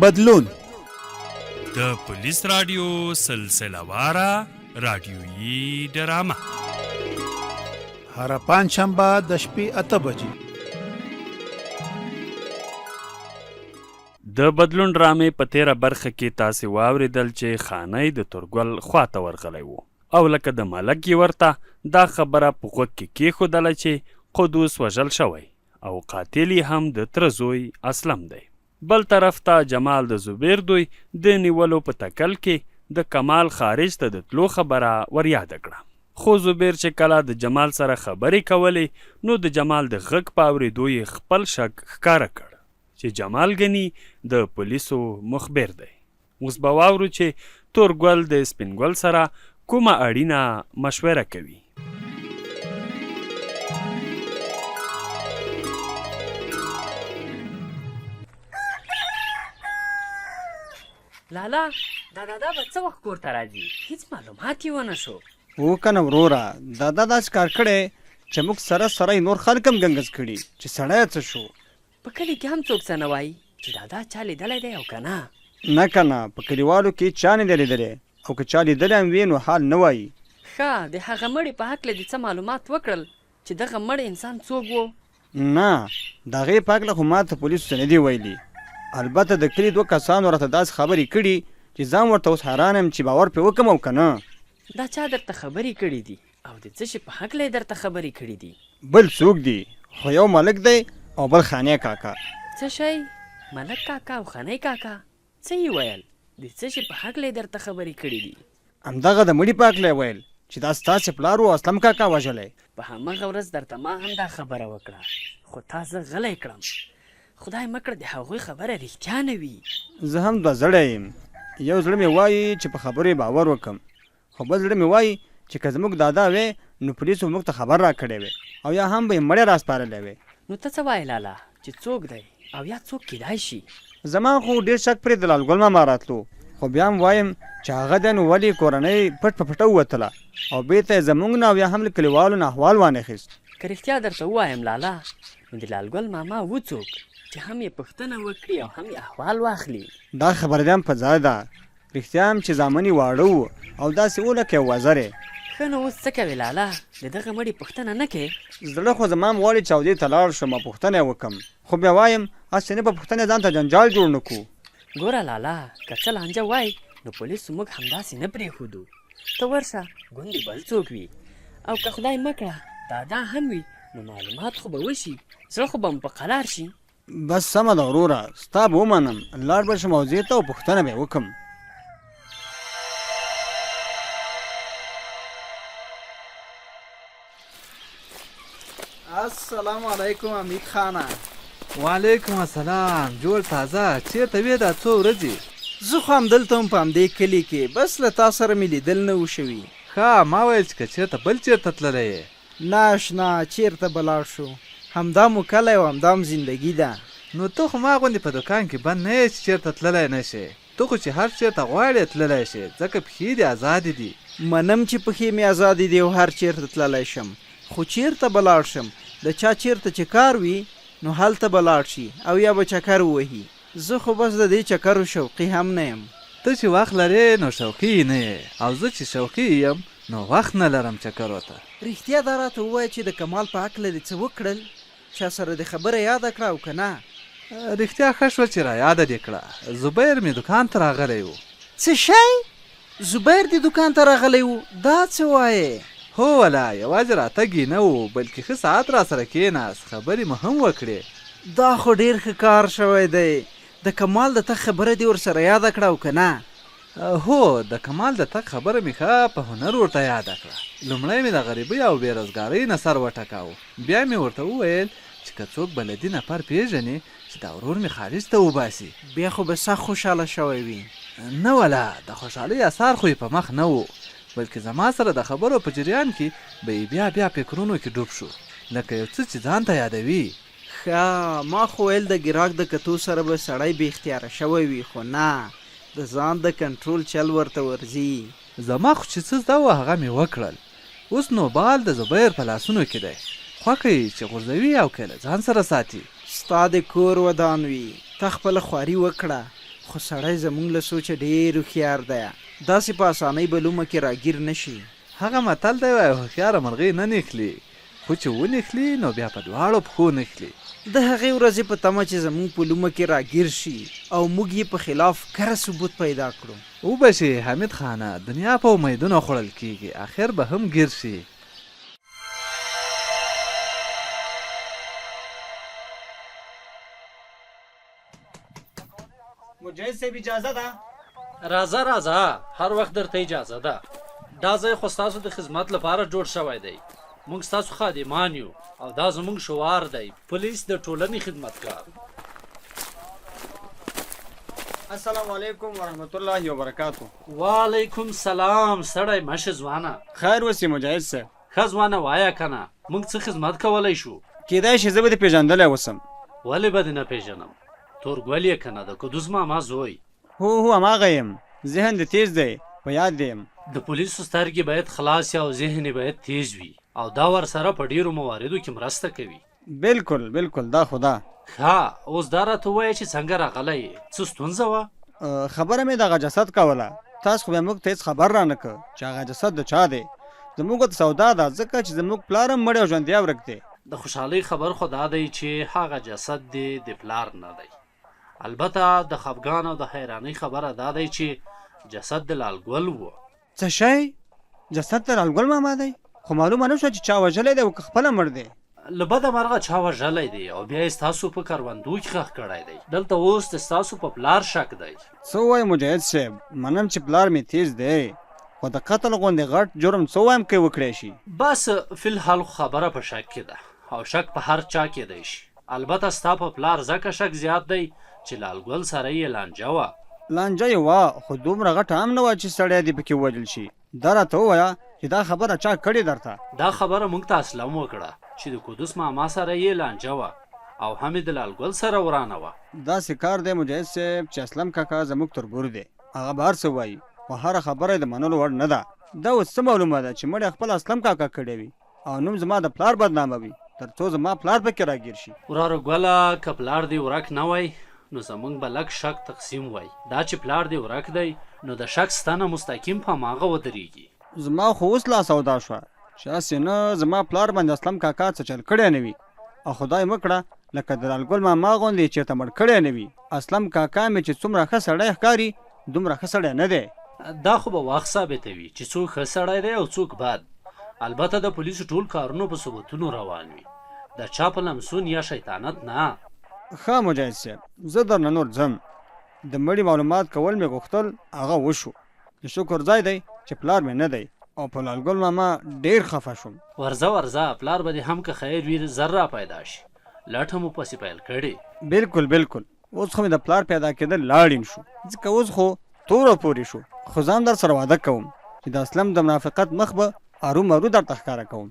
بدلون. د پولیس راډیو سلسله واره راډیویي ډرامه. هره پنجشنبه د شپې 8 بجې. د بدلون ډرامې په تیره برخه کې تاسې واوریدل چې خانۍ د تورګل خواته ورغلی و او لکه د ملک یې ورته دا خبره په غوږ کې کېښودله چې قدوس وژل شوی او قاتل یې هم د تره زوی اسلم دی. بل طرف ته جمال د زبیر دوی د نیولو په تکل کې د کمال خارج ته د تلو خبره وریاده کړه. خو زبیر چې کله د جمال سره خبرې کولې نو د جمال د غږ په اورېدو یې خپل شک ښکاره کړ چې جمال ګني د پولیسو مخبر دی. اوس به واورو چې تور ګل د سپین ګل سره کومه اړینه مشوره کوي. لالا دا دادا به څه وخت کور ته راځي؟ هیڅ معلومات یې ونه شو. هو کنه وروره دادا داسې کار کړی چې موږ سره سره یې نور خلک هم ګنګس کړي چې سړی څه شو. په کلي کې هم څوک څه نه وايي چې دادا چا لیدلی دی او که نه؟ نه کنه په کلیوالو کې چا نه دی لیدلی او که چا لیدلی هم وي نو حال نه وايي. ښه د هغه مړي په هکله دې څه معلومات وکړل چې دغه مړ انسان څوک و؟ نه د هغې په هکله خو ماته پولیسو څه نه دي ویلي البته د کلي دوه کسانو راته داسې خبرې کړي چې ځان ورته اوس حیران یم چې باور پرې وکړم او که نه. دا چا درته خبرې کړي دي او د څه شي په هکله یې درته خبرې کړي دي؟ بل څوک دي خو یو ملک دی او بل خانې کاکا. څه شی؟ ملک کاکا او خانې کاکا؟ څه یې ویل؟ د څه شي په هکله یې درته خبرې کړي دي؟ همدغه د مړي په هکله یې ویل چې دا ستاسې پلار و او اسلم کاکا وژلی. په همغه ورځ درته ما هم دا خبره وکړه خو تا زه غلی کړم. خدای مه کړه د هغوی خبره رښتیا نه وي. زه هم دوه زړی یم. یو زړه مې وايي چې په خبرو یې باور وکړم خو بل زړه مې وايي چې که زموږ دادا وی نو پولیسو به موږ ته خبر راکړی وی او یا هم به یې مړی راسپارلی وی. نو ته څه وایې لالا چې څوک دی او یا څوک کیدای شي؟ زما خو ډېر شک پرې د لال ګل ماما راتلو خو بیا هم وایم چې هغه دی نو ولې یې کورنۍ پټ په پټه ووتله او بېرته یې زموږ نه او یا هم له کلیوالو نه احوال وانخیست. که رښتیا درته ووایم لالا نو د لال ګل ماما و څوک چې هم یې پوښتنه وکړي او هم یې احوال واخلي. دا خبره دې هم په ځای ده رښتیا هم چې زامن یې واړه وو او داسې وو لکه یو وزری. ښه نو اوس څه کوې لالا، د دغه مړي پوښتنه نه کوې؟ زړه خو زما هم غواړي چې اودې ته لاړ شم او پوښتنه یې وکړم، خو بیا وایم هسې نه په پوښتنه ځان ته جنجال جوړ نه کړو. ګوره لالا، که څه لانجه وای نو پولیسو موږ همداسې نه پرېښودو، ته ورشه ګوندې بل څوک وي او که خدای مه کړه دادا هم وي نو معلومات خو به وشي، زړه خو به مو په قلار شي. بس سمه ده وروره ستا به ومنم لاړ به شم حوزې ته او پوښتنه به یې وکړم. السلام علیکم امید خانه. وعلیکم السلام جوړ تازه چیرته وې دا څو ورځې؟ زه خو همدلته وم په همدې کلي کې بس له تا سره مې لیدل نه وو شوي. ښه ما ویل چې که چیرته بل چیرته تللی یې. نه اشنا چیرته به لاړ شو همدا مو کلی او همدا مو زندګي ده. نو ته خو ما غوندې په دوکان کې بند نه یې چې چیرته تللی نه شې ته خو چې هر چیرته غواړې تللی شې ځکه پښې دې ازادې دي. منم چې پښې مې ازادې دي او هر چیرته تللی شم خو چیرته به لاړ شم د چا چیرته چې کار وي نو هلته به لاړ شي او یا به چکر ووهي زه خو بس د دې چکرو شوقي هم نه یم. ته چې وخت لرې نو شوقي یې نه یې او زه چې شوقي یم نو وخت نه لرم چکرو ته. رښتیا دا راته ووایه چې د کمال په هکله دې څه وکړل؟ چا سره دې خبره یاده کړه او که نه؟ رښتیا ښه شوه چې رایاده دې کړه، زبیر مې دوکان ته راغلی و. څه شی؟ زبیر دې دوکان ته راغلی و؟ دا څه وایې؟ هو ولا، یوازې راتګ یې نه و، بلکې ښه ساعت راسره کېناست، خبرې مو هم وکړې. دا خو ډېر ښه کار شوی دی، د کمال د تګ خبره دې ورسره یاده کړه او که نه؟ هو، د کمال د تګ خبره مې ښه په هنر ورته یاده کړه. لومړی مې د غریبۍ او بې روزګارۍ نه سر وټکاوه، بیا مې ورته وویل چې که څوک بلدي نفر پېژنې چې دا ورور مې خارج ته وباسي. بیا خو به سخت خوشحاله شوی وي. نه ولا، د خوشحالۍ اثار خو یې په مخ نه وو، بلکې زما سره د خبرو په جریان کې به یې بیا بیا فکرونو کې ډوب شو، لکه یو څه چې ځان ته یادوي. ښه، ما خو ویل د ګراک د کتو سره به سړی بې اختیاره شوی وي، خو نه، د ځان د کنټرول چل ورته ورځي. زما خو چې څه زده وو هغه مې وکړل، اوس نو بال د زبیر په لاسونو کې دی، خوښه یې چې غورځوي او که له ځان سره ساتي. ستا دې کور ودان وي، تا خپله خواري وکړه، خو سړی زموږ له سوچه ډېر هوښیار دی، داسې په اسانۍ به لومه کې راګیر نه شي. هغه متل دی وایي هوښیاره مرغۍ نه نښلي، خو چې ونښلي نو بیا په دواړو پښو نښلي. د هغې ورځې په تمه چې زموږ په لومه کې راګیر شي او موږ یې په خلاف کره ثبوت پیدا کړو. وبه شي حمید خانه، دنیا په امیدونو خوړل کیږي، اخر به هم ګیر شي. مجاهد صاحب اجازه ده؟ راځه راځه هر وخت درته اجازه ده. دا ځای خو ستاسو د خدمت لپاره جوړ شوی دی. موږ ستاسو خادمان یو او دا زموږ شعار دی، پولیس د ټولنې خدمتګار. السلام علیکم ورحمت الله وبرکاته. وعلیکم سلام ستړی مه شې ځوانه. خیر اوسې مجاهد صاحب. ښه ځوانه وایه کنه موږ څه خدمت کولی شو؟ کیدای شي زه به دې پیژندلی اوسم. ولې به دې نه پیژنم تور ګل یې کنه د قدوس ماما زوی. هو هو هماغه یم. ذهن دې تیز دی په یاد دې یم. د پولیسو سترګې باید خلاصې او ذهن یې باید تیز وي او دا ورسره په ډیرو مواردو کې مرسته کوي. بلکل بلکل دا خو ده. ښه اوس دا راته ووایه چې څنګه راغلی یې څه ستونزه وه؟ خبره مې دغه جسد کوله تاسو خو بیا موږ ته هېڅ خبر رانه کړ چې هغه جسد د چا دی زموږ ورته سودا ده ځکه چې زموږ پلار هم مړی او ژوندی ورک دی. د خوشحالۍ خبر خو دا دی چې هغه جسد دې د پلار نه دی البته د خفګان او د حیرانۍ خبره دا دی چې جسد د لال ګل و. څه شی؟ جسد د لال ګل ماما دی؟ خو معلومه نه شوه چې چا وژلی دی او که خپله مړ دی؟ له بده مرغه چا وژلی دی او بیا یې ستاسو په کروندو کې ښخ کړی دی. دلته اوس د ستاسو په پلار شک دی. څه ووایم مجاهد صاحب، منم چې پلار مې تېز دی، خو د قتل غوندې غټ جرم څه ووایم که یې وکړای شي؟ بس فی الحال خو خبره په شک کې ده او شک په هر چا کېدای شي. البته ستا په پلار ځکه شک زیات دی چې لال ګل سره یې لانجه وه. لانجه یې وه خو دومره غټه هم نه وه چې سړی دې پکې ووژل شي. دا راته ووایه چې دا خبره چا کړې درته؟ دا خبره موږ ته اسلم وکړه چې د قدوس ماما سره یې لانجه وه او هم یې د لال ګل سره ورانه وه. داسې کار دی مجاهد صاحب چې اسلم کاکا زموږ تربور دی هغه به هر څه وایي خو هره خبره یې د منلو وړ نه ده. دا اوس څه معلومه ده چې مړی خپله اسلم کاکا کړی وي او نوم زما د پلار بدناموي تر څو زما پلار پکې راګیر شي. وراره ګله که پلار دې ورک نه وای نو زمونږ به لږ شک تقسیم وای دا چې پلار دې ورک دی نو د شک ستنه مستقیم په هماغه ودریږي. زما خو اوس لا سودا شوه چې هسې نه زما پلار باندې اسلم کاکا څه چل کړی نه وي او خدای مه کړه لکه د لال ګل ماما غوندې یې چېرته مړ کړی نه وي. اسلم کاکا مې چې څومره ښه سړی ښکاري دومره ښه سړی نه دی. دا خو به وخت ثابتوي چې څوک ښه سړی دی او څوک بد. البته د پولیسو ټول کارونه په ثبوتونو روان وي، د چا په لمسون یا شیطانت نه. ښه مجاهد صاحب زه درنه نور ځم، د مړي معلومات کول مې غوښتل هغه وشو، د شکر ځای دی چې پلار مې نه دی او په لال ګل ماما ډېر خفه شوم. ورځه ورځه پلار به دې هم که خیر وي زر را پیدا شي، لټه مو پسې پیل کړې. بلکل بلکل اوس خو مې د پلار پیدا کېدل لا اړین شو ځکه اوس خو تور پورې شو خو ځان در سره وعده کوم چې د اسلم د منافقت مخ به ارومرو درته ښکاره کوم.